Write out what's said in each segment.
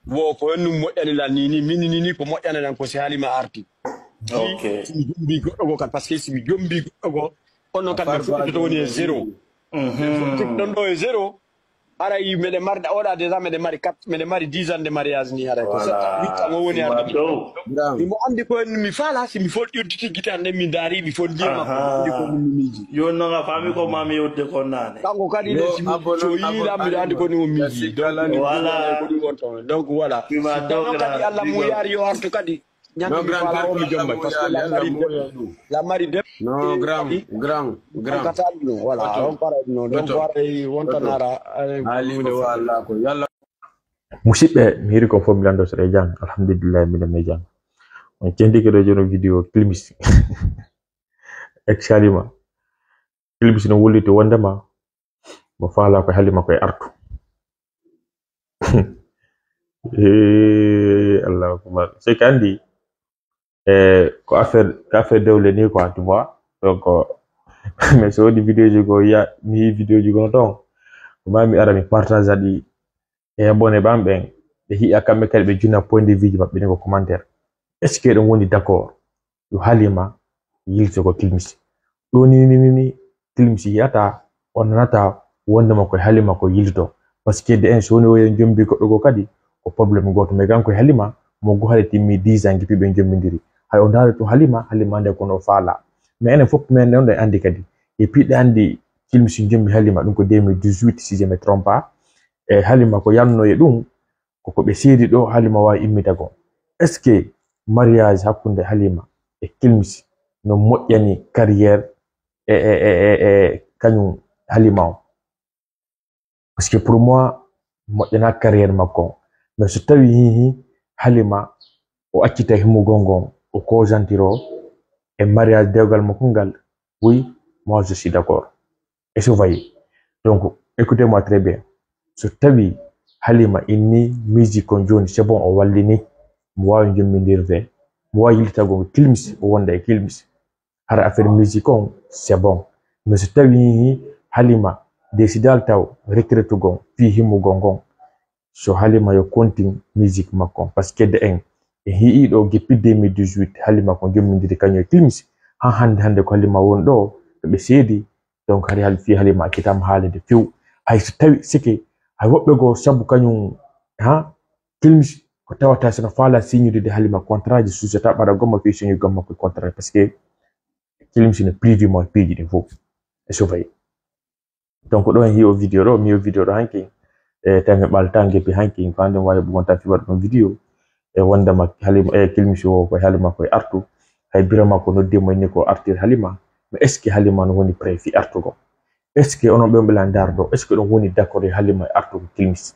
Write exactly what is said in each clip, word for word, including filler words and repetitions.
Wo ko hennum moƴƴani lan ni ni, min ni ni ko moƴƴani lan ko si Halima arti. Ok. Si mi jombi goɗɗo goo kan, parce que si mi jombi goɗɗo goo, on non kan mi fuɗɗoto woni e zéro. Fuɗɗiɗon ɗo e zéro, haray meɗen mari, oɗa déjà meɗen mari quatre, meɗen mari dix ans de mariage ni, haray ko sept ans, huit ans o woni arde. Mimo andi ko mi faala, si mi fol ƴettiti gite an ɗen, mi daari, mi fol ndiyam makko, mi andi ko mi miiji. Yo non a faami ko mami yewtude ko nane. Kanko kadi ne, si mi so yiila, miɗo andi ko ni o miiji. Donc, voilà. Ko ɗum wonta on. Donc, voilà. Donc, kadi Allah mo yaari yo artu kadi. Ñande mi faala o mi jomba, parce que la mari dem, la mari dem. Non, grand, grand, grand. Kata ɗum, voilà. On para ɗum. Donc, waray wontanara. Ali ko Allah ko yalla. Musidɓe, mi hiri ko fof mi lando so e jam. Alhamdulillah, miɗen e jam. On cendike ɗo jono vidéo Kilmis. Ex Halima. Kilmis no wulliti wondema mo faala ko Halima koye artu. Eh, Allahu akbar. C'est que andi, eh, ko affaire, ko affaire dewle ni quoi, tu vois. Donc, mais so woni vidéo ji goo, ya, mi yi vidéo ji goo ton. Ko ma mi ara mi partage aɗi e abonné ɓam ɓen. Ɓe hiya kamɓe kadi ɓe juna point de vue ji maɓɓe ni ko commentaire. Est-ce que ɗum woni d'accord? Yo Halima yilto ko Kilmis. Ɗo ni, ni, ni, ni, Kilmis yiyata, o nanata wondema koye Halima ko yilto. Parce que de en so woni oyen jombi goɗɗo goo kadi, ko problème gooto. Mais kanko e Halima, mo goo haɗe timmi dix ans gippi ɓe jombidiri. Hay o ndaari to Halima, Halima nde kono o faala. Mais enen fof men ɗon ɗo andi kadi. Et puis ɗe andi Kilmis jombi Halima, ɗum ko deux mille dix-huit, si je me trompe pas. E Halima ko yanno e ɗum, koko ɓe seedi ɗo Halima waawi immitagol. Est-ce que mariage hakkunde Halima e Kilmis no moƴƴani carrière e, e, e, e, e kañum Halima on? Parce que pour moi, moƴƴana carrière makko on. Mais so tawi hihi Halima o accita himmugol ngon, o causantir o e mariage dewgal makko ngal, oui, moi je suis d'accord. Est-ce que vous voyez? Donc, écoutez-moi très bien. So tawi Halima inni musique on jooni, c'est bon, o wallini. Mo waawi jommindirde. Mo waawi yiltitagol Kilmis, o wonda e Kilmis. Hara affaire musique on, c'est bon. Mais so tawi Halima décidal taw retraite gon, fii himmugol ngon. So Halima yo continue musique makko on. Parce que de en, e hi'i ɗo gippi deux mille dix-huit, Halima ko jommindiri kañum e Kilmis. Ha hande hande ko Halima woni ɗo, ɓe seedi. Donc hari hal fii Halima accitama haalede few. Hay so tawi sike, hay woɓɓe goo sabu kañum, ha, Kilmis ko tawata sono faala signude de Halima contrat ji susata ɓaɗa gomma fii signu gomma ko contrat. Parce que Kilmis no privé mo piiji ɗin fof. E sofay. Donc ɗo en hiyo vidéo ɗo, mi hiyo vidéo ɗo hanki. E tawi mi ɓalta geppi hanki, ko hande mi wawi ɓugon tan fi waɗa ɗum vidéo. E wondema Halima, e Kilmis o ko Halima koye artu. Hay biro makko noddi mo inni ko artir Halima. Mais est-ce que Halima no woni prêt fii artugol? Est-ce que onon ɓe on ɓe lan ndaar ɗo, est-ce que ɗum woni d'accord e Halima e artugol Kilmis?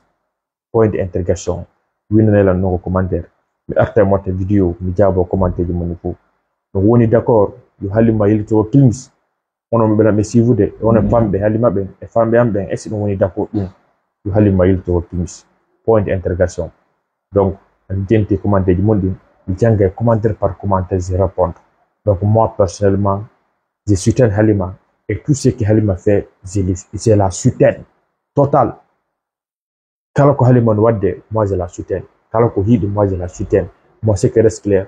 Point de interrogation. Winndane lan non ko commentaire. Mi arta e motta vidéo, mi jaabo commentaire ji mon fof. No woni d'accord, yo Halima yilto Kilmis. Onon ɓe lan ɓe siifude, e onon famɓe Halima ɓen, e famɓe am ɓen, est-ce que ɗum woni d'accord ɗum? Yo Halima yilto Kilmis. Point de interrogation. Donc, mi jenti commentaire ji mon ɗin, mi janga commentaire par commentaire, je réponds. Donc, moi, personnellement, je soutiens Halima et tout ce que Halima fait, je lui, je la soutiens. Total. Kala ko Halima no waɗde, moi je la soutiens. Kala ko hiɗi, moi je la soutiens. Moi, ce qui reste clair,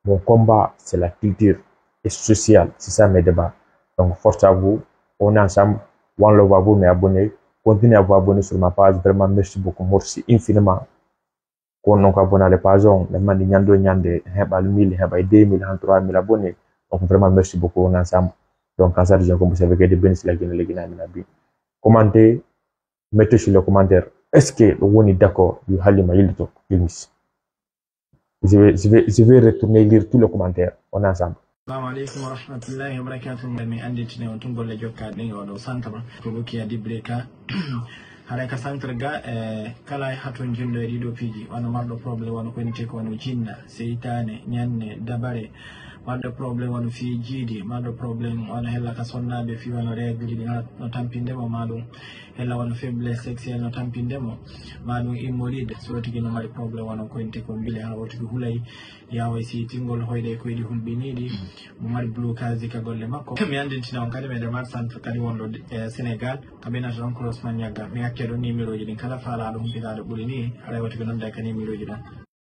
mon combat, c'est la culture et social. C'est ça mes débats. Donc, force à vous. On est ensemble. One love à vous, mes abonnés. Continuez à vous abonner sur ma page. Vraiment, merci beaucoup. Merci infiniment. Ko non ko abonné à la page on. Ɓe mandi ñande o ñande, heɓa mille, heɓa deux mille, han trois mille abonnés. Donc, vraiment, merci beaucoup. On est ensemble. Donc, en ça, je vous bénis, la guinée, la guinée, la guinée. Commentez. Mettez sur le commentaire. Est-ce que ɗum woni d'accord yo Halima yilto Kilmis? Je vais, je vais, je vais retourner lire tous les commentaires. On est ensemble. Assalamu aleykum wa rahmatullahi wa barakatuh. Mi annditine on tun golle jokkaɗe ɗen e oɗo centre ko Rukiya Dibrika. Haray ka centre ga, e kala haton jinɗo e ɗiɗo piiji, wano marɗo problème, wano ko innete ko wano jinna, seytaane, ñanne, dabare, Marɗo problème wano fii jiidi, marɗo problème wano hella ka sonnaaɓe fii wano règle ɗi no tampinde mo, maa ɗum hella wano faiblesse sexuelle no tampinde mo, maa ɗum hémorroïde, so tigi no mari problème wano koyinte ko mbile haa o tigi hulay, yaaway si tingol hoyɗe e koyɗi hulɓiniiɗi, mo mari blocage ka golle makko. Mi anndintina on kadi meɗen mari centre kadi wonɗo e Sénégal, ka ɓe nata ɗon Cross Maniaga. Mi accay ɗon numéro ji ɗin, kala faalaaɗo humpitaade ɓuri ni, aray o tigi nodda ka numéro ji ɗon.